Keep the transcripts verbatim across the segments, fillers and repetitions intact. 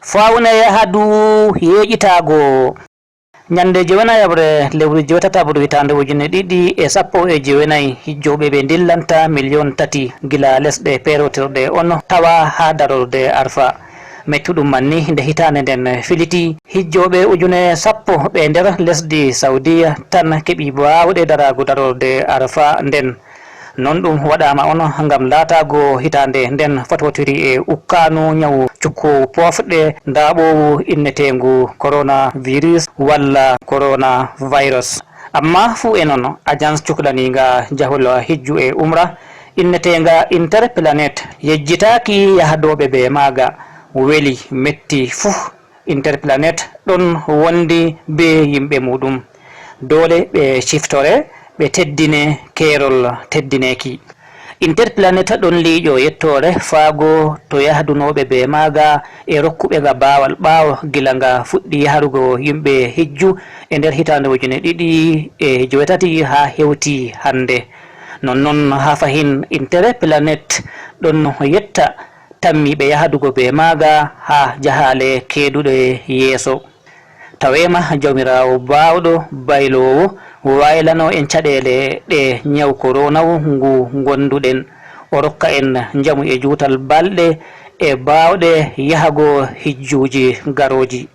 Fawna yahadu yeeƴitaago. Nyande joweenayaɓre lewru joweetataɓru hitaande ujine ɗiɗi e sappo e joweenayi, hijjooɓe ɓe ndillanta miliyon tati gila lesɗe peerotirɗe on tawa haa darorde Arfa. Mettuɗum man ni, nde hitaande nden filiti, hijjooɓe ujune sappo ɓe nder lesdi Saudiya tan keɓi baawɗe daraago darorde Arfa nden. Non ɗum waɗaama on ngam laataago hitaande nden fototiri e ukkaanu nyawu cukku poofɗe ndaaɓoowu inneteengu coronavirus walla coronavirus. Ammaa fuu e non, agence cuklaniiga jahol hijju e umra inneteenga Interplanet yejjitaaki yahadooɓe bee maaga. Weli, metti fuu. Interplanet ɗon wondi bee yimɓe muuɗum. Doole ɓe ciftore, ɓe teddine keerol teddineeki. Interplanet ɗon liiƴo yettoore faago to yahdunooɓe bee maaga e rokkuɓe nga baawal ɓaawo gila nga fuɗɗi yahrugo yimɓe hijju e nder hitaande ujine ɗiɗi e joweetati haa hewti hannde. Nonnon haa fahin Interplanet ɗon yetta tammiiɓe yahdugo bee maaga haa jahaale keeduɗe yeeso. Taweema Jawmiraawo baawɗo, bayloowo, waylano en caɗeele ɗe nyawu koronawu ngu ngonduɗen. O rokka en njamu e juutal balɗe e baawɗe yahago hijjuuji garooji.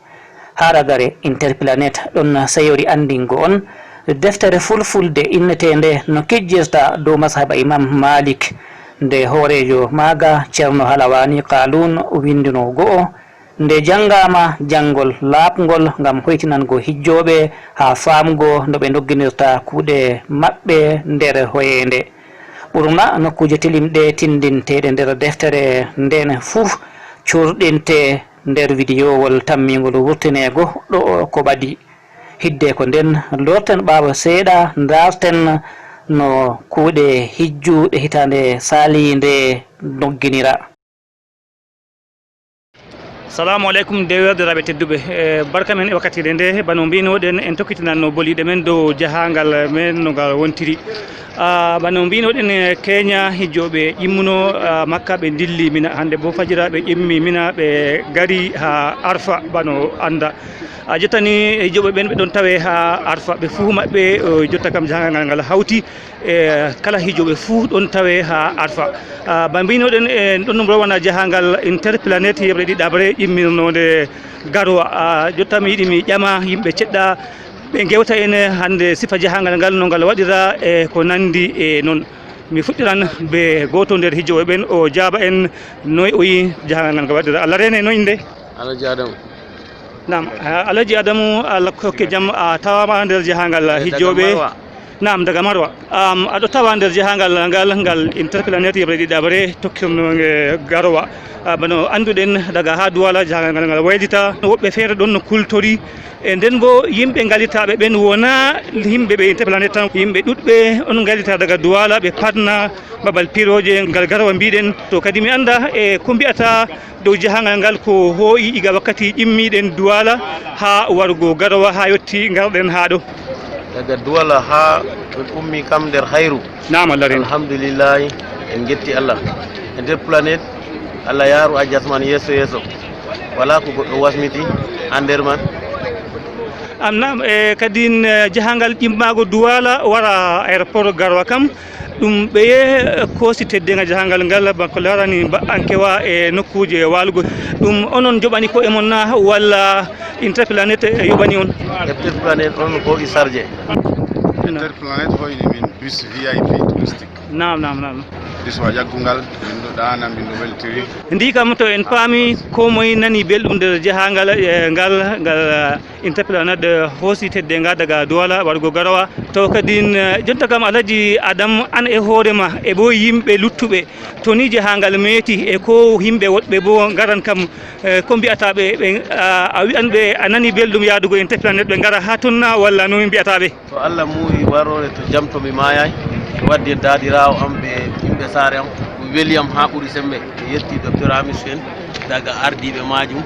Haa ragare, Interplanet ɗon seyori anndingo on deftere fulfulde inneteende No kijjirta dow mashaba Imam Malik, nde hooreejo maaga Ceerno Halawani Kalun winndino go'o, nde janngaama janngol laaɓngol ngam hoytinango hijjooɓe haa faamgo no ɓe ndogginirta kuuɗe maɓɓe nder hoyeende. Ɓurna nokkuuje tilimɗe tindinteeɗe nder deftere nden fuu cuurɗinte nder widiyowol tammiingol wurtineego ɗo'o ko ɓadi. Hiddeko nden, lorten ɓaawo seeɗa, ndaarten no kuuɗe hijju ɗe hitaande saaliinde ndogginira. Salaamu aleykum, deerɗiraaɓe tedduɓe. Eh, barka men e wakkatiire nde, bano mbinoɗen, en tokkitinanno boliiɗe men dow jahaangal men no ngal wontiri. Ah, bano mbinoɗen, eh, Kenya, hijjooɓe ƴimmuno, ah, Makka, ɓe ndilli Mina. Hannde bo fajira ɓe ƴimmi Mina, ɓe ngari haa Arfa, bano annda. Ah, jottani hijjooɓe ɓen ɓe ɗon tawe haa Arfa. Ɓe fuu maɓɓe, eh, jotta kam jahaangal ngal hawti. E kala hijooɓe fuu ɗon tawe haa Arfa. Ah, ba mbinoɗen, en ɗon ɗum rowana jahaangal Interplanet yeɓre ɗiɗaɓre ƴimmirnoonde Garowa. Ah, jotta mi yiɗi mi ƴama yimɓe ceɗɗa, ɓe ngewta en hannde sifa jahaangal ngal, no ngal waɗira e ko nanndi e non. Mi fuɗɗiran be gooto nder hijooɓe ɓen, o jaaba en noy o yi jahaangal ngal waɗira. Allah reene, noy innde? Alhaji Adamu. Naam, ah, Alhaji Adamu, Allah hokke jam, a tawaama nder jahaangal hijooɓe. Daga Marwa. Naam, daga Marwa. Am, aɗo tawa nder jahaangal ngal, ngal Interplanet yeɓre ɗiɗaɓre tokkirnoonge Garowa. Ah, bano annduɗen, daga haa Duwala jahaangal ngal waylita. Woɓɓe feere ɗon no kultori. E nden bo yimɓe ngalitaaɓe ɓen wonaa yimɓe ɓe Interplanet tan. Yimɓe ɗuɗɓe on ngalita daga Duwala, ɓe paɗna babal pirooje ngal Garowa mbiɗen. To kadi mi annda e ko mbi'ata dow jahaangal ngal ko hoo'i iga wakkati ƴimmiɗen Duwala haa warugo Garowa haa yotti ngarɗen haa ɗo. Daga Duwala haa min ummi kam nder hayru. Naam, Allah rena. Alhamdulillahi, en ngetti Allah. E nder planet, Allah yaaru Hajji Asman yeeso yeeso. Walaa ko goɗɗo wasmiti haa nder man. Am naam, e kadin, eh, jahaangal ƴimmaago Duwala wara aéroport Garowa kam. Ɗum ɓeye koosi teddenga jahangal ngal, bako larani ba'ankewa e nokkuuje waalugo. Ɗum onon joɓani ko'e mon na, walla Interplanet yoɓani on? Interplanet on hoo'i sarje. Interplanet hoyni min bus V I P touristique. Naam, naam, naam. Bus wa ƴaggungal, min ɗo ɗaana, min ɗo weltiri. Ndi kam to en paami, ko moy nani belɗum nder jahangal, eh, ngal, ngal, eh, Interplanet, eh, hoosi teddenga daga Duwala warugo Garowa. To kadin, eh, jonta kam Alhaji Adam, an e hoore ma, e bo yimɓe luttuɓe, to ni jahangal meeti, e ko yimɓe woɗɓe bo ngaran kam, eh, ko mbi'ata ɓe, ɓe, a, a wi'an ɓe a nani belɗum yaadugo Interplanet ɓe ngara haa ton na, walla no mbi'ata ɓe? To Allah muuyi waroore to jam to mi maayaay, mi waddi e daadiraawo am ɓe yimɓe saare am, ɗum weli am haa ɓuri sembe. Mi yetti Docteur Hamisu en daga ardiiɓe maajum,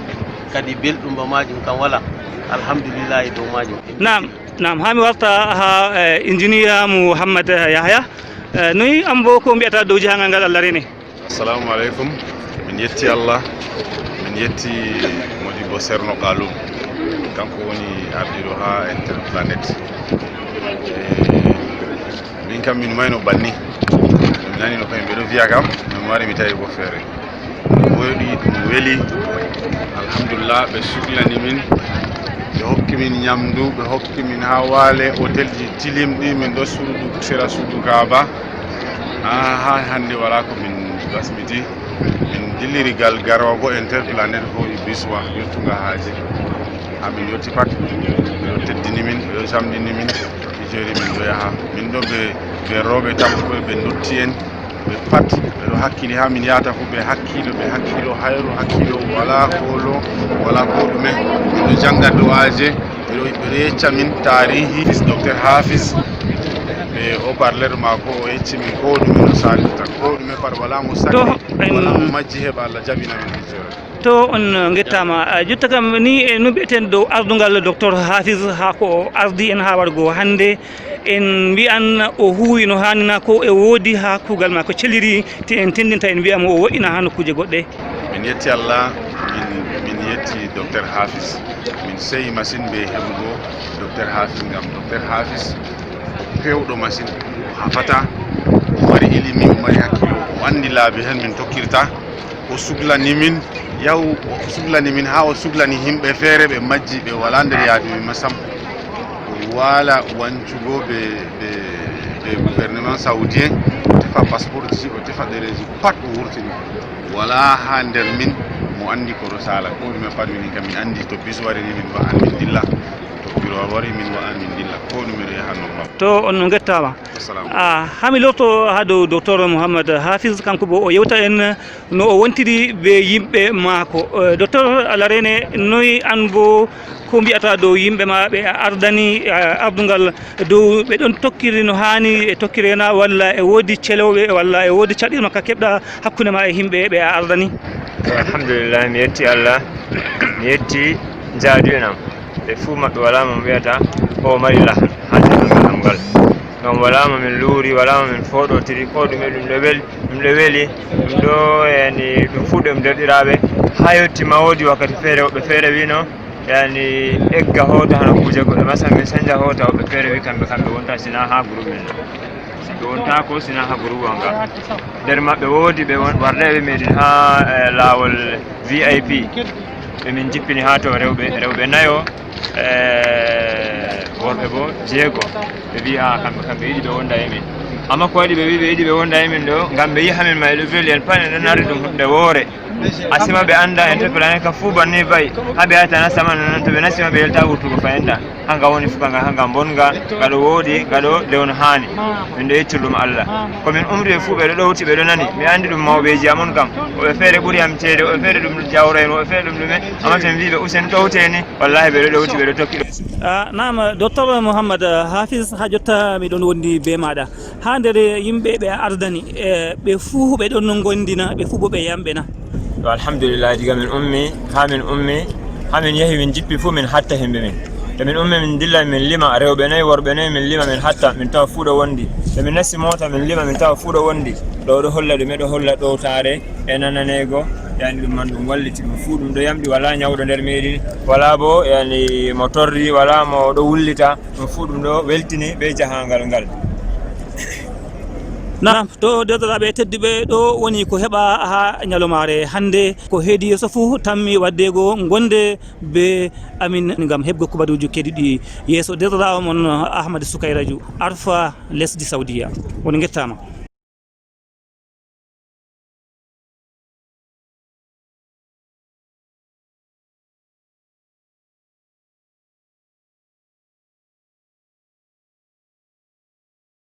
kadi belɗum ba maajum kam wala. Alhamdulillahi dow maajum. Naam, naam, haa mi warta haa, eh, injiniya Muhammad Yahaya. Eh, noy am bo ko mbi'ata dow jahangal ngal Allah rene? Assalamu alaikum. Min yetti Allah, min yetti moodi Bo Serno Kalum, kanko woni ardiiɗo haa Interplanet. Eh, min kam min mayno banni. Min nani no kamɓe ɗo viya kam, min mari mi tawi ko feere. Ɗum woɗi, ɗum weli. Alhamdulillah, ɓe suklani min. Ɓe hokki min nyamdu, ɓe hokki min haa waale, hotelji tilimɗi, min ɗo suudu, sera suudu Kaaba. Haa, haa hannde walaa ko min basmiti. Min dilliri gal garoogo Interplanet hoo'i biswa yottunga haaje. Haa min yotti pat, ɓe ɗo teddini min, ɓe ɗo samɗini min, ɓe jeri min ɗo yaha. Min ɗo be, be rooɓe tappo e be ndotti'en, ɓe pat, ɓe ɗo hakkili haa min yahata fuu, ɓe hakkiilo, ɓe hakkiilo hayru, hakkiilo walaa hoolo, walaa koo ɗume. Min ɗo jannga do'aaje, ɓe ɗo, ɓe ɗo yecca min taarihi Docteur Hafiz. Ɓe o parler maako, o yecci min koo ɗume no saalirta, koo ɗume pat walaa mo sakki, walaa mo majji, heɓa Allah jaɓina min hijjoore. To on ngettaama. Ah, jotta kam ni, e no mbi'eten dow ardungal Docteur Hafiz haa ko o ardi en haa wargo hannde, en mbi'an o huuwi no haani na, ko e woodi haa kuugal maako celliri, ti en tendinta en mbi'a mo o wo'ina haa nokkuuje goɗɗe? Min yetti Allah, min, min yetti Docteur Hafiz. Min seyi masin be heɓugo Docteur Hafiz, ngam Docteur Hafiz o pewɗo masin, o hafataa, o mari ilimi, o mari hakkiilo, o anndi laabi heen min tokkirta. O suklani min, yaw, o suklani min haa o suklani yimɓe feere, ɓe majji, ɓe walaa nder yahdu min ma sam. O waala wancugo be, be, be gouvernement saoudien, o tefa passeportji, o tefa ɗereeji pat, o wurtini. Walaa haa nder min mo anndi ko ɗo saala, koo ɗume pat minin kam min anndi to bis wari ni min wa'an min dilla, to biro wari min wa'an min dilla, koo ɗume ɗo yahan normal. To on ngettaama. Wassalam. Ah, haa mi lorto haa dow Docteur Mohammad Hafiz, kanko bo o yewta en no o wontiri be yimɓe maako. Eh, Docteur, Allah reene, noy an bo ko mbi'ata dow yimɓe ma ɓe a ardani, eh, ardungal, dow ɓe ɗon tokkiri no haani e tokkire na, walla e woodi celooɓe, walla e woodi caɗirma ka keɓɗa hakkunde ma e yimɓe ɓe a ardani? To, alhamdulillah, mi yetti Allah, mi yetti jaadu'en am. Ɓe fuu maɓɓe walaa mo mi wi'ata o mari lahan haa cellal am ngal. Ngam walaa mo min luuri, walaa mo min fooɗotiri, koo ɗume ɗum ɗo wel-, ɗum ɗo weli, ɗum ɗo, yani, ɗum fuu ɗum deerɗiraaɓe. Haa yotti ma woodi wakkati feere, woɓɓe feere wi'no, yani, egga hoota hano kuuje goɗɗe, masalan, min sanja hoota, woɓɓe feere wi kamɓe, kamɓe wonta sina haa groupe men ɗo. Ɓe wontaako sina haa groupe am ngal. Nder maɓɓe woodi ɓe won-, wardeeɓe meeɗen haa, eh, laawol V I P. Ɓe min jippini haa to rewɓe, rewɓe nayo, eh, worɓe bo jeego. Ɓe mbi'i, "Aa, kamɓe, kamɓe yiɗi ɓe wonda e min." Ammaa ko waɗi ɓe mbi'i ɓe yiɗi ɓe wonda e min ɗo? Ngam ɓe yi'i haa min ma e ɗo veli en, pat en ɗon narri ɗum huunde woore. Asima ɓe annda Interplanet ka fuu banni va'i. Haa ɓe yahata na saman non, to ɓe nasti ma ɓe yelta wurtugo fayinda. Haa nga woni fuka nga, haa nga mbonnga, nga ɗo wooɗi, nga ɗo nde woni haani. Min ɗo yettir ɗum Allah. Ko min umri ɓe fuu ɓe ɗo ɗowti, ɓe ɗo nani. Mi anndi ɗum mawɓeeji am on kam. Woɓɓe feere ɓuri am ceede, woɓɓe feere ɗum jawro en, woɓɓe feere ɗum ɗume. Ammaa to mi mbi'i ɓe useni ɗowte ni, wallahi ɓe ɗo ɗowti, ɓe ɗo tokki ɗum. Ah, naam, Docteur Mohammad Hafiz, haa jotta mi ɗon wondi bee maaɗa. Haa nder yimɓe ɓe a ardani, eh, ɓe fuu ɓe ɗon no ngondina, ɓe fuu bo ɓe yamɓe na? To, alhamdulillah, diga min ummi, haa min ummi, haa min yahi min jippi fuu min hatta yimɓe min. To min ummi min dilla min lima, rewɓe nayi, worɓe nayi, min lima min hatta, min tawa fuu ɗo wondi. To min nasti moota min lima min tawa fuu ɗo wondi. Ɗo ɗo holla ɗume? Ɗo holla ɗowtaare e nananeego, yani ɗum man ɗum walliti, ɗum fuu ɗum ɗo yamɗi, walaa nyawɗo nder meeɗi, walaa bo, yani, mo torri, walaa mo ɗo wullita. Ɗum fuu ɗum ɗo weltini bee jahaangal ngal. Naam, to deerɗiraaɓe tedduɓe, ɗo woni ko heɓa haa nyalomaare hannde. Ko heedi yeeso fuu tammi waddeego gonde bee amin ngam heɓgo kubaruuji keedduɗi yeeso. Deerɗiraawo mon Ahmad Sukayraju, Arfa, lesdi Sawdiya. On ngettaama.